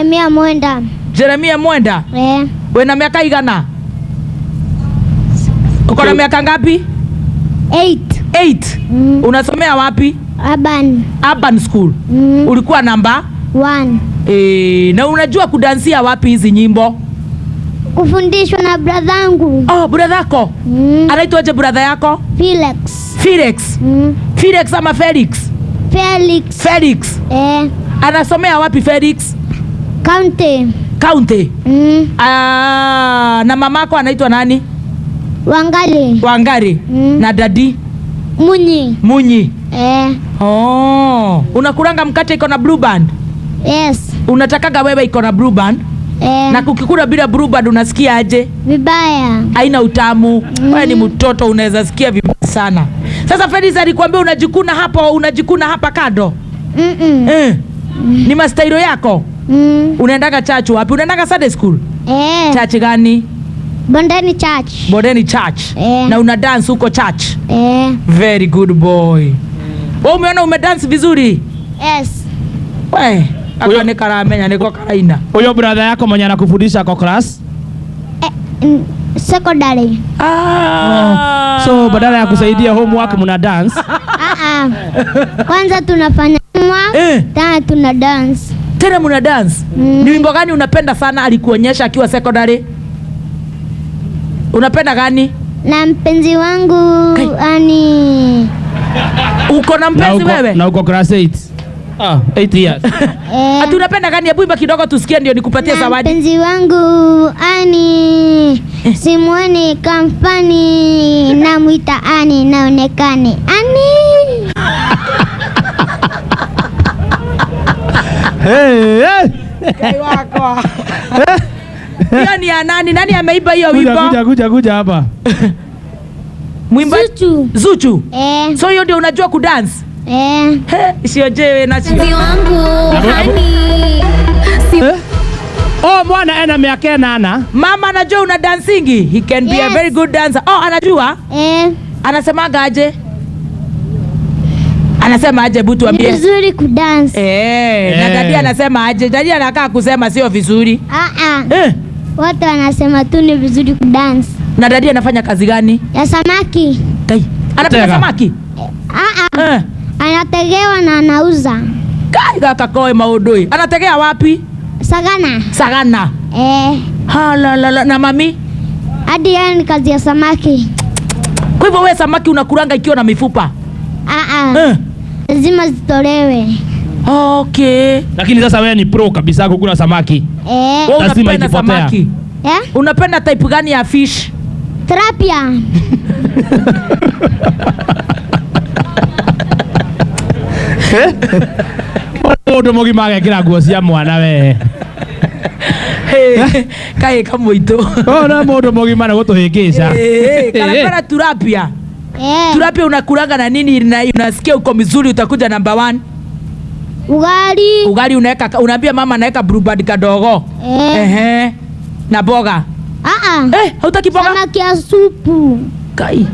Jeremia Mwenda. Jeremia Mwenda. Eh. Wena miaka igana? Uko na miaka ngapi? 8. 8. Unasomea wapi? Urban. Urban School. Ulikuwa namba 1. Na unajua kudansia wapi hizi nyimbo? Kufundishwa na brother yangu. Oh, brother yako? Anaitwaje brother yako? Felix. Felix. Felix ama Felix? Felix. Felix. Eh. Anasomea wapi Felix? County. County. Ah, na mamako anaitwa nani? Wangari. Wangari. Na dadi? Munyi. Munyi. Eh. Oh, unakulanga mkate iko na Blue Band? Yes. Unatakaga wewe iko na Blue Band? Eh. Na kukikula bila Blue Band unasikia aje? Vibaya. Haina utamu. Wewe ni mtoto unaweza sikia vibaya sana. Sasa Felix alikwambia unajikuna hapo, unajikuna hapa kando? Eh. Ni mastailo yako? Unaendaga church wapi? Unaendaga Sunday school? Eh. Church gani? Bondeni Church. Bondeni Church. Eh. Na una dance huko church? Eh. Very good boy. Wewe umeona umedance vizuri? Yes. We, aka ni karamenya niko karaina. Huyo brother yako mwenye anakufundisha kwa class? Secondary. Ah. Oh. So badala ya kusaidia homework mna dance? Ah ah. Kwanza tunafanya homework, tena tuna dance. Tena mna dance? Ni wimbo gani unapenda sana alikuonyesha akiwa secondary? Unapenda gani? Na mpenzi wangu Kai. Ani. Uko na mpenzi wewe? Na uko class 8. Ah, 8 years. Ati unapenda gani? Hebu imba kidogo tusikie ndio nikupatie Na zawadi. mpenzi wangu Ani, simuoni kampani, namuita Ani naonekane. Ani. Hey, hey. Kai wako. Hiyo ni ya nani? Nani ameiba hiyo Kuja, wimbo? kuja, kuja, kuja hapa. Mwimba Zuchu. Zuchu. Eh. So hiyo ndio unajua kudance? Eh. He, sio jewe na sio. Mpenzi wangu Hani. Eh? Oh, mwana ena miaka 8. Mama anajua una dancingi. He can be a Yes. very good dancer. Oh, anajua? Eh. Anasemaga aje? Anasema aje? Hebu tuambie. Ni vizuri kudance. Eh, na dadi anasema aje? Dadi anakaa kusema sio vizuri. Ah ah. Eh. Watu wanasema tu ni vizuri kudance. Na dadi anafanya kazi gani? Ya samaki. Tai. Anapika Tega. samaki? Ah ah. Eh. Anategewa na anauza. Kai gakakoe maudui. Anategea wapi? Sagana. Sagana. Eh. Ha la la la. Na mami? Hadi yeye ni kazi ya samaki. Kwa hivyo wewe samaki unakulanga ikiwa na mifupa? Ah ah. Eh. Lazima zitolewe. Okay. Lakini sasa wewe ni pro kabisa kukula samaki. Eh. Wewe Lazima unapenda ikipotea. samaki? Eh? Unapenda type gani ya fish? Tilapia. Mundu mugima agekira nguo cia mwana we. Hey, kai kamuitu. Ona mundu mugima na gutuhingica. Hey, karapera tilapia. Eh. Tilapia unakulanga na nini na unasikia uko mzuri utakuja number 1? Ugali. Ugali unaweka, unaambia mama naweka Blue Band kadogo. Eh. Ehe. Na boga. Ah ah. Eh, hautaki boga? Samaki ya supu. Kai.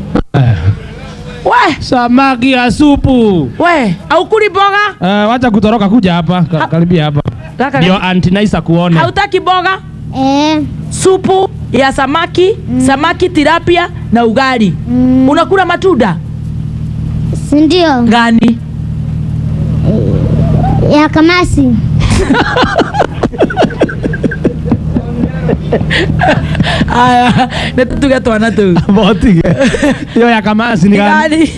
We. Samaki ya supu. We, haukuli boga? Wacha kutoroka kuja hapa, karibia hapa. Kaka, Ndio Auntie Nice akuone. Hautaki boga? Eh. Supu ya samaki, samaki tilapia na ugali. Unakula matunda? Si ndio? Gani? Ya kamasi. Aya, netutuge twana tu. Botige. Hiyo ya kamasi ni gani? Gani?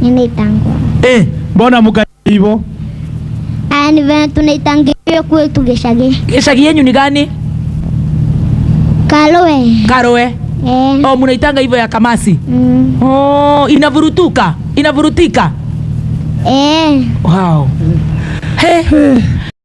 Ninaitangwa. Eh. Mbona mka hivyo? Aya, ni vile tunaitangia kwetu geshage. Geshagi yenyu ni gani? Karoe. Karoe. Eh. Oh, mnaitanga hivyo ya kamasi. Oh, inavurutuka. Inavurutika. Eh. Wow. He.